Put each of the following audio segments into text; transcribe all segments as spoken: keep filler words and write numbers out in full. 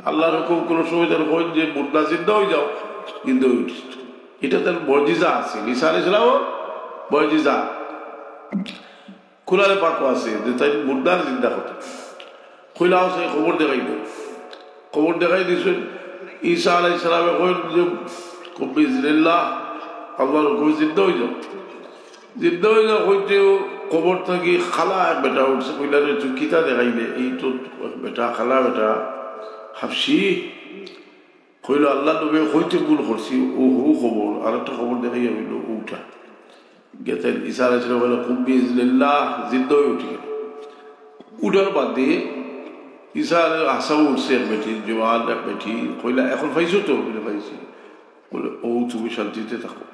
আল্লাহর হুকুম কোনো সময় তার কইন যে মুর্দা জিন্দা অই যাও, জিন্দা অই উঠে। ইটা তার মজিজা আছিল, ঈসা আলাইহিস সালামর মজিজা। কোরআনে পাকো আছে যে তাইন মুর্দার জিন্দা করতা। কইলা আছে কবর দেখাই দেও, কবর দেখাই দিছইন। ঈসা আলাইহিস সালামে কইন যে, "কুম বিইজনিল্লাহ, আল্লাহর হুকুমে জিন্দা অই যাও।" জিন্দা অই যাও কইতেউ কবর থাকি কালা এক বেটা উঠছে, কইলা, "রে, তুই কিতা দেখাইলে?" এই তো বেটা, কালা বেটা, হাবশি। কইলো, "আল্লাহর নবীয়ে কইতে ভুল করছি, অউ হউ কবর, আরেকটা কবর দেখাইয়া কইলো, অউটা।" গেছেন, ঈসা আলাইহিস সালামে কইলা, "কুম বিইজনিল্লাহ", জিন্দা অই উঠি গেলা। উঠার বাদে ঈসা আলাইহিস সালাম উঠছে এক বেটি, জোয়ান এক বেটি, কইলা, "এখন পাইছো তো?" বলে, "পাইছি।" বলে, "অউ তুমি শান্তিতে থাকো।"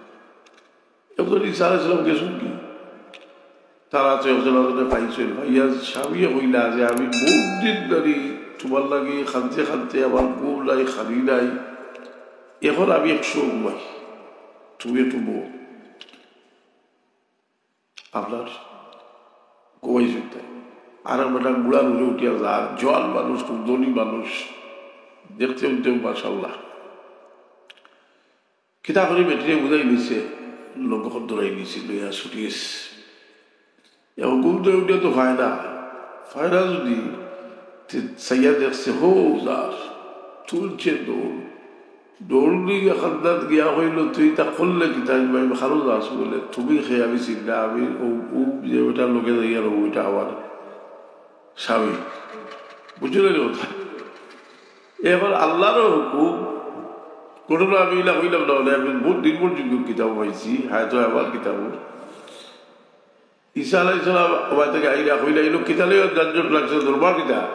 এখন ঈসা আলাইহিস সালাম গেছইন কি? তারা তো একজন আরেকজনরে পাইছইন, পাইয়া স্বামীয়ে কইলা যে, "আমি বউত দিন ধরি তুমার লাগি কানতে কানতে আমার ঘুম নাই, খানি নাই, এখন আমি একশো ঘুমাই, তুমি একটু বও।" আপনার ঘুমাই শুইতে। আর আমরা বুড়া বুড়ি উঠিয়া যার, জোয়ান মানুষ, খুব ধনী মানুষ, দেখতে উঠতে মাশাআল্লাহ। কিতা করি বেটিরে বুঝাই নিছে, লগে ধরাই নিছে, লইয়া ছুটি গেছে। এখন ঘুম ধরি উঠিয়া তো পায় না, পায় না যদি, তে চাইয়া দেখছে, হো যার, তুলছে দৌড়। দৌড় দিয়া খান্দাত গিয়া কইলো, "তুই ইতা করলে কিতা? আমি কারো যাস বলে, তুমি খে আমি চিন্তা, আমি অউ, অউ যে বেটার লগে যাইয়ার অউ বেটা আমার স্বামী।" বুঝলে নি কথা? এখন আল্লাহরও হুকুম, ঘটনা আমি ইলা কইলাম না, মানে আমি বহুত নির্ভরযোগ্য কিতাব পাইছি, হয়তো আমার কিতাব। ঈসা আলাইহিস সালাম ওবায় থাকি আইরা কইলা, "ইনো কিতা লইয়া যানজট লাগছে, দরবার কিতা?"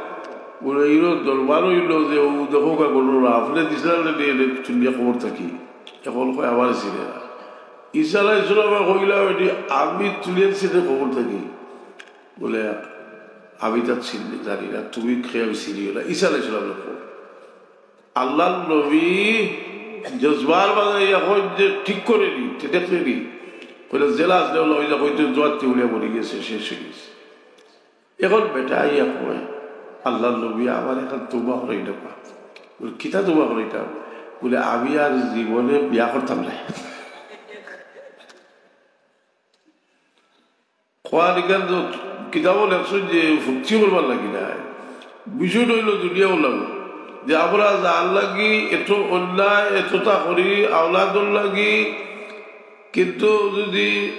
বলে, "ইনো দরবার অইলো যে অউ দেখো কা গরুরা, আপনে দিছিলা না নিয়া এনে তুলিয়া কবর থাকি, এখন কয় আমার ছেলে না।" ঈসা আলাইহিস সালামে কইলা, "বেটি আমি তুলিয়া দিছি নে কবর থাকি?" বলে, "আমি তা চিনি, জানি না, তুমি খে আমি চিনিও না।" ঈসা আলাইহিস সালাম কইলা, আল্লাহর নবী জজবার বাজাইয়া কইন যে ঠিক করে নি, তে দেখলে নি। কইলে জেলা আসলে ওলা ওই যে কইতে জোয়াত্তি উড়িয়া মরি গেছে, শেষ অই গেছে। এখন বেটা আইয়া কয়, "আল্লাহর নবী, আমার এখন তওবা করাই না।" বলে, "কিতা তওবা করাইতাম?" বলে, "আমি আর জীবনে বিয়া করতাম না।" কোরআন ইখান তো কিতাবো লেখছে যে ফুর্তি করবার লাগি নায়। বিষয়টা অইলো দুনিয়া অলাগু। যে আমরা যার লাগি এত অন্যায়, এততা করি, আওলাদর লাগি, কিন্তু যদি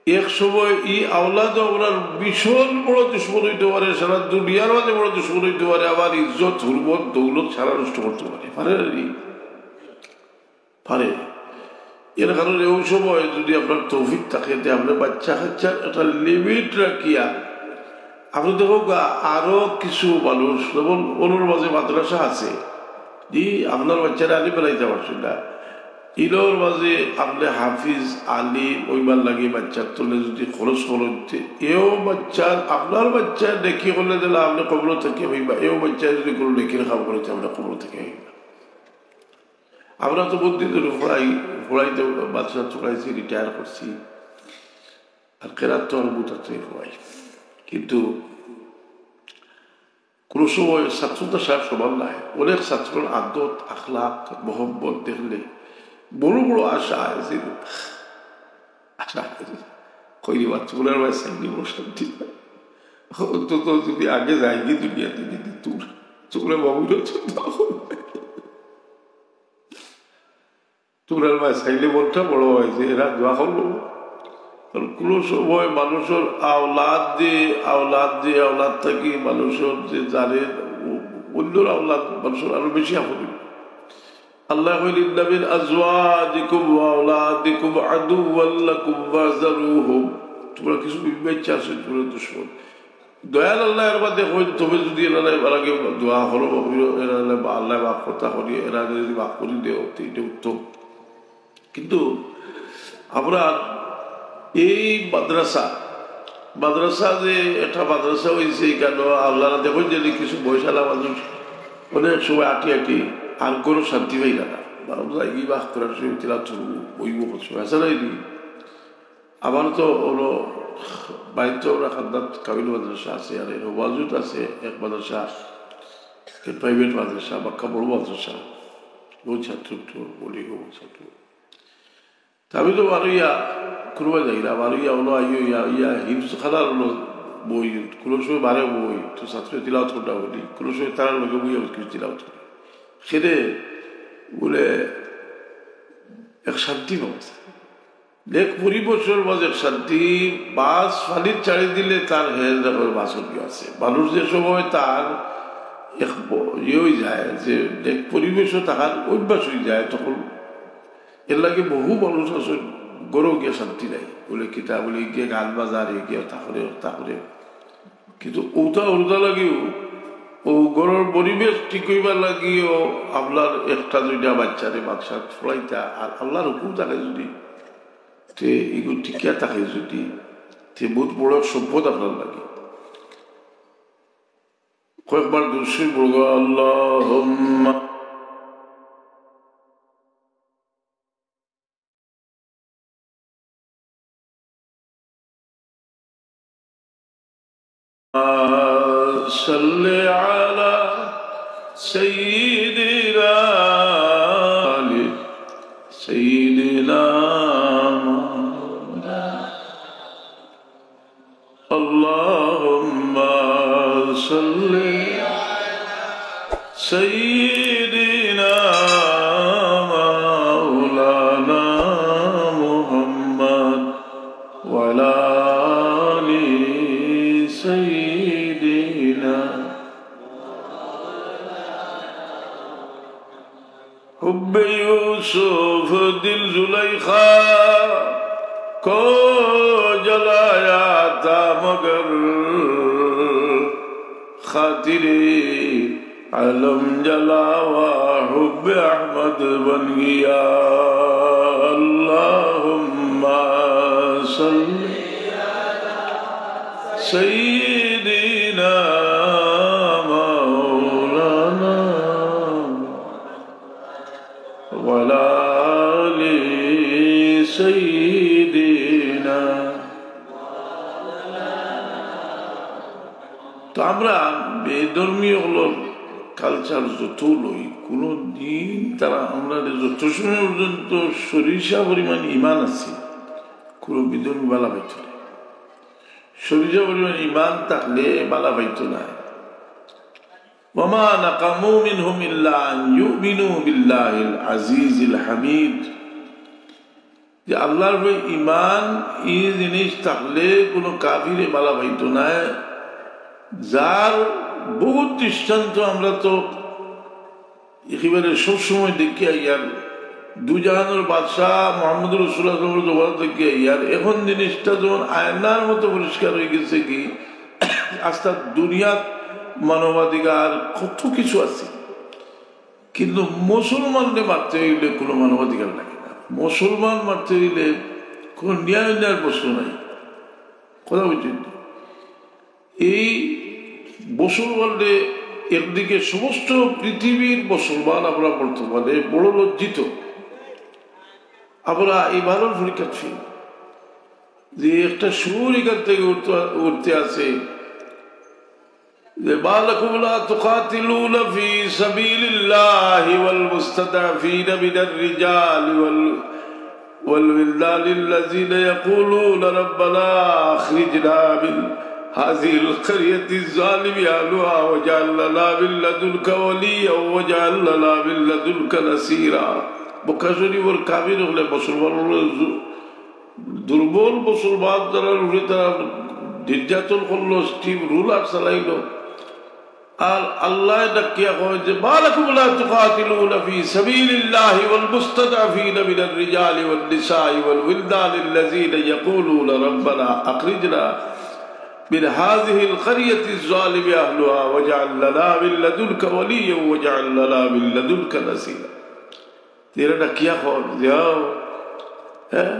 এক সময় ই আওলাদও আমরার ভীষণ বড় দুশমন অইতে পারে, সারা দুনিয়ার মাঝে বড় দুশমন অইতে পারে, আবার ইজ্জত, হুরমত, দৌলত সারা নষ্ট করতে পারে। পারে না নি? পারে। এর কারণে অউ সময় যদি আপনার তৌফিক থাকে, তে আপনে বাচ্চা কাচ্চার একটা limit রাখিয়া, আপনে দেখউক্কা, আরো কিছু মানুষ, যেমন অনর মাঝে মাদ্রাসা আছে, জি, আপনার বাচ্চারে আলিম বানাইতা পারছইন না, ইনর মাঝে আপনে হাফিজ, আলিম অইবার লাগি বাচ্চার তলে যদি খরচ করইন, তে এও বাচ্চার, আপনার বাচ্চার নেকি করলে দিলা আপনে কবরো থাকিয়া পাইবা, এও বাচ্চায় যদি কোনো নেকির কাম করে, তে আপনে কবরো থাকিয়া পাইবা। আমরা তো বুদ্ধি ধরে পড়াই, পড়াইতে মাদ্রাসা পড়াইছি, retire করছি, আর কেরাত তো আর বুঝার তো পড়াই। কিন্তু কোনো সময় ছাত্রতা সাহেব সমান নায়, অনেক ছাত্রর আদত, আখলাক, মহব্বত দেখলে বড় বড় আশা আয় যে, আশা আয় যে, কই রে বা, তোমরার বায় চাইলে বড় শান্তি পায়। অন্তত যদি আগে যায়গি দুনিয়াতে, যদি তোমরা, তোমরা বাবুরা তো দাও। তোমরার বায় চাইলে মনটা বড় অয় যে এরা দোয়া করবো। কারণ কোনো সময় মানুষর আওলাদ যে, আওলাদ যে, আওলাদ থাকি মানুষর যে জানে, অ-, অন্যর আওলাদ মানুষর আরো বেশি আপন অয়। আল্লায় কইলা, "ইন্না মিন আজওয়াজিকুম ওয়া আওলাদিকুম আদুওয়াল লাকুম ফাহজারুহুম।" তোমরা কিছু বিবি বাচ্চা আছে, তোমরা দুশমন। দয়াল আল্লায় এর বাদে কইন, "তবে যদি এরা নাই, এবার আগে দোয়া করো, বাবুরা, এরা নাই, বা আল্লায় মাফ করতা করি, এরা যদি মাফ করি দেও, তো এটা উত্তম।" কিন্তু আমরা এই মাদ্রাসা, মাদ্রাসা যে একটা মাদ্রাসা অইছে, এখানে আপনারা দেখইন যে কিছু বয়সালা মানুষ অনেক সময় আটি আটি আর কোনো শান্তি পাইলা না। আমরা এই বাস করার সময় তিলাওয়াত করবো, বইবো করছো, এছাড়া এই আমার তো হলো বাড়িতে আমরা খান্দাত কামিল মাদ্রাসা আছে, আর এর হেফাজত আছে এক মাদ্রাসা। প্রাইভেট মাদ্রাসা, বাক্কা বড় মাদ্রাসা, বহুত ছাত্র তো, বলি গো ছাত্র। তা আমি তো বারইয়া কুরবা যাই না, বারইয়া হলো আইও ইয়া, ইয়া হিফজ খানার হলো বই, কোনো সময় বারে বই, তো ছাত্র তিলাওয়াত করতে বলি, কোনো সময় তারা লোকে বই আমি কিছু তিলাওয়াত করি। সেটা বলে এক শান্তি পাওয়া যায়। এক পরিবেশর মাঝে এক শান্তি, বাস ফানিত ছাড়ি দিলে তার হেজ দেখো বাসর কি আছে। মানুষ যে সময় তার এক ব-, ইয়ে হয়ে যায়, যে এক পরিবেশও থাকার অভ্যাস হয়ে যায়, তখন এর লাগে বহু মানুষ আছে ঘরো গিয়া শান্তি নাই। বলে কিতা, বলে গিয়ে গান বাজার, গিয়ে তা করে, তা করে। কিন্তু ওটা ওটা লাগিও, ও ঘরর পরিবেশ ঠিক হইবার লাগিও আপনার একটা দুইটা বাচ্চারে বাচ্চা পড়াইতা, আর আল্লাহর হুকুম থাকে যদি, তে এগুলো টিকিয়া থাকে যদি, তে বহুত বড় সম্পদ আপনার লাগে। কয়েকবার দুরুদ শরীফ পড়বা, আল্লাহুম্মা صل على سيدنا، آل سيدنا مولانا. اللهم صل سيدنا مولانا محمد وعلى آل سيدنا. حب یوسف دل زلیخا کو جلایا تھا، مگر خاطر عالم جلا ہوا حب احمد بن گیا. اللهم صل سيدنا مولانا وعلى آل سيدنا. তো আমরা বেধর্মী অকলর কালচার যত লই, কোনো দিন তারা আমরা যত সময় পর্যন্ত সরিষা পরিমাণ ইমান আছে, কোনো বিধর্মী বালা পাইতো না। সরিষা পরিমাণ ইমান থাকলে বালা পাইতো না। وما نقموا منهم إلا أن يؤمنوا بالله العزيز الحميد. যে আল্লাহর উপরে ইমান, এই জিনিস থাকলে কোনো কাফিরে বালা পাইতো না। যার বহুত দৃষ্টান্ত আমরা তো একেবারে সবসময় দেখি আইয়ার, দুজাহানর বাদশাহ মোহাম্মদ রসুল্লাহ জবান দেখি আইয়ার। এখন জিনিসটা যেমন আয়নার মতো পরিষ্কার হয়ে গেছে কি, আস্তা দুনিয়াত মানবাধিকার কত কিছু আছে, কিন্তু মুসলমানরে মারতে হইলে কোনো মানবাধিকার লাগে না। মুসলমান মারতে হইলে কোনো ন্যায় অন্যায়ের প্রশ্ন নাই। কথা বুঝছেন তো? এই মুসলমানরে একদিকে সমস্ত পৃথিবীর মুসলমান আমরা বর্তমানে বড় লজ্জিত, আমরা ইমানর পরীক্ষা ফেল, যে একটা সুর এখান থেকে উঠতে, উঠতে আছে, ما لكم لا تقاتلون في سبيل الله والمستضعفين من الرجال وال-، والولدان الذين يقولون ربنا أخرجنا من هذه القرية الظالم أهلها واجعل لنا من لدنك وليا واجعل لنا من لدنك نصيرا. মক্কা শরীফর কাফির অকলে মুসলমান অকলর জু-, দুর্বল মুসলমান যারার উপরে তারা নির্যাতন করলো, স্টিম রুলার চালাইলো। আর আল্লায় ডাকিয়া কয় যে, ما لكم لا تقاتلون في سبيل الله والمستضعفين من الرجال والنساء والولدان الذين يقولون ربنا أخرجنا من هذه القرية الظالم أهلها واجعل لنا من لدنك وليا واجعل لنا من لدنك نصيرا. এরা ডাকিয়া কয়, যাও, হ্যাঁ,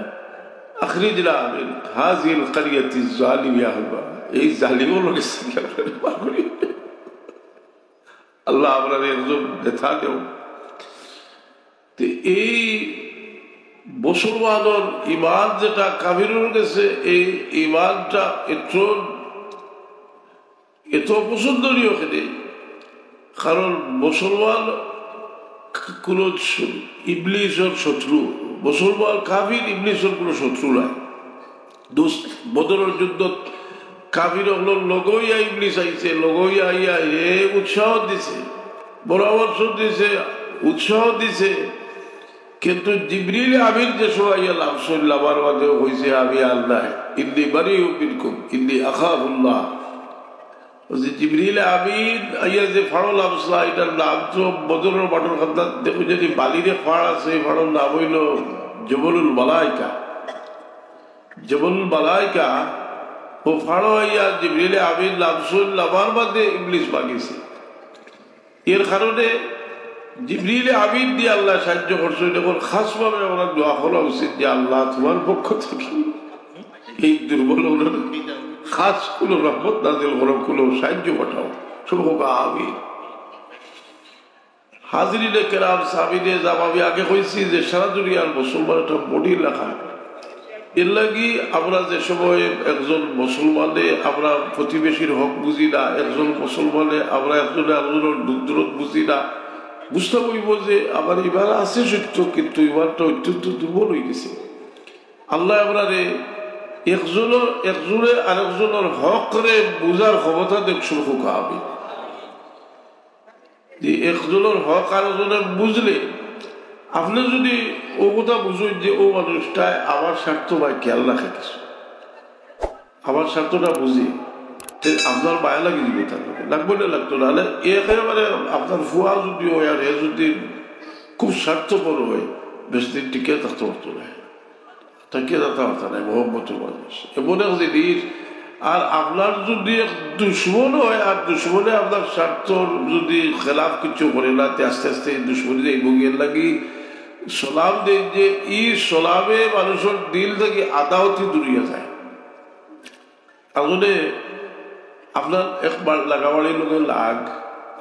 أخرجنا من هذه القرية الظالم أهلها. এই জালিম অকলর গেছ থাকি আমরারে বার করি। আল্লাহ, আমরারে একজন নেতা দেও। তো এই মুসলমানর ইমান যেটা কাফিরর গেছে, এই ইমানটা এত, এত অপছন্দনীয় কেনে? কারণ মুসলমান কোনো শ-, ইবলিসর শত্রু, মুসলমান কাফির ইবলিসর কোনো শত্রু নায়। দোস্ত, বদরর যুদ্ধত কাফির অকলর লগে অইয়া ইবলিস আইছে, লগে অইয়া আইয়া হে উৎসাহ দিছে, পরামর্শ দিছে, উৎসাহ দিছে। কিন্তু জিবরিল আমিন যে সময় আইয়া লামছইন, লামার বাদে কইছে, "আমি আর নায়, ইন্নী বারিউম মিনকুম, ইন্নী আখাফুল্লাহ।" ওই যে জিবরিল আমিন আইয়া যে ফাড়ো লামছলা, ইটার নাম তো বদরর মাঠর কান্দাত দেখো যে বালির এক ফাড় আছে, এই ফাড়র নাম অইলো জবলুল মালাইকা। জবলুল মালাইকা, ও ফাড়ো আইয়া জিবরিল আমিন লামছইন, লামার বাদে ইবলিস ভাগিছে। এর কারণে জিবরিল আমিন দিয়া আল্লায় সাহায্য করছইন। এখন খাসভাবে আমরা দোয়া করা উচিত যে, "আল্লাহ, তোমার পক্ষ থাকি এই দুর্বল অকলর খাস কোনো রহমত নাজিল করো, কোনো সাহায্য পাঠাও।" সব হোক আমিন। হাজিরিনে কেরাম, সামিনে জাম, আমি আগে কইছি যে সারা দুনিয়ার মুসলমান একটা মণি লাখান। এর লাগি আমরা যে সময় একজন মুসলমানে আমরা প্রতিবেশীর হক বুঝি না, একজন মুসলমানে আমরা একজনে আরজনর দুখ দরদ বুঝি না, বুঝতাম অইবো যে আমার ইমান আছে সত্য, কিন্তু ইমানটা অত্যন্ত দুর্বল অইগেছে। আল্লায় আমরারে একজনর, একজনে আরেকজনর হকরে বুঝার ক্ষমতা দেউক, সব হোক আমিন। যে একজনর হক আরকজনে বুঝলে, আপনে যুদি অউ কথা বুঝইন যে অউ মানুষটায় আমার স্বার্থ বা খেয়াল রাখে কিছু, আমার স্বার্থটা বুঝে, তে আপনার মায়া লাগি দিবো তার লগে, লাগবো না লাগতো না? নাইলে একেবারে আপনার ফুয়া যুদি অয় আর হে যুদি খুব স্বার্থপর অয়, বেশি দিন টিকিয়া থাকতো পারতো নায়। তাকিয়া যাতা পারতা নায়, মহব্বতর মানুষ। এমন এক জিনিস, আর আপনার যুদি এক দুশমন অয়, আর দুশমনে আপনার স্বার্থর যুদি খেলাফ কিছু করে না, তে আস্তে আস্তে এই দুশমনি যাইবো গি। এর লাগি সালাম দেইন যে ই সালামে মানুষর দিল থাকি আদাওতি দূরিয়া যায়। আসলে আপনার একবার লাগাবাড়ির লগে লাগ,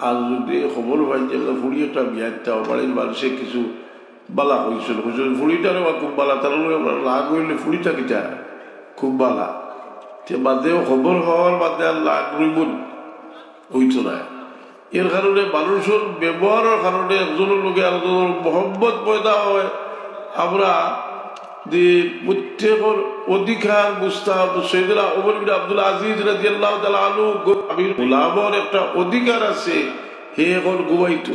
আর যুদি খবর পাইন যে আপনার ফুড়ি একটা বিয়াইত, বাড়ির মানুষে কিছু বালা কইছইন, কইছইন, "ফুড়িটারে বা খুব বালা, তার লগে আপনার লাগ অইলে ফুড়িটা কিতা খুব বালা।" তে বাদেও খবর পাওয়ার বাদে আর লাগ রইবো নি, অইতো নায়। এর কারণে মানুষর ব্যবহারর কারণে একজনর লগে আরকজনর মহব্বত পয়দা অয়। আমরা যে প্রত্যেকর অধিকার বুঝতাম, সৈয়দনা ওমর বিন আব্দুল আজিজ রাদিয়াল্লাহু তাআলা আনহু গ-, আমি গোলামর একটা অধিকার আছে, হে এখন ঘুমাইতো।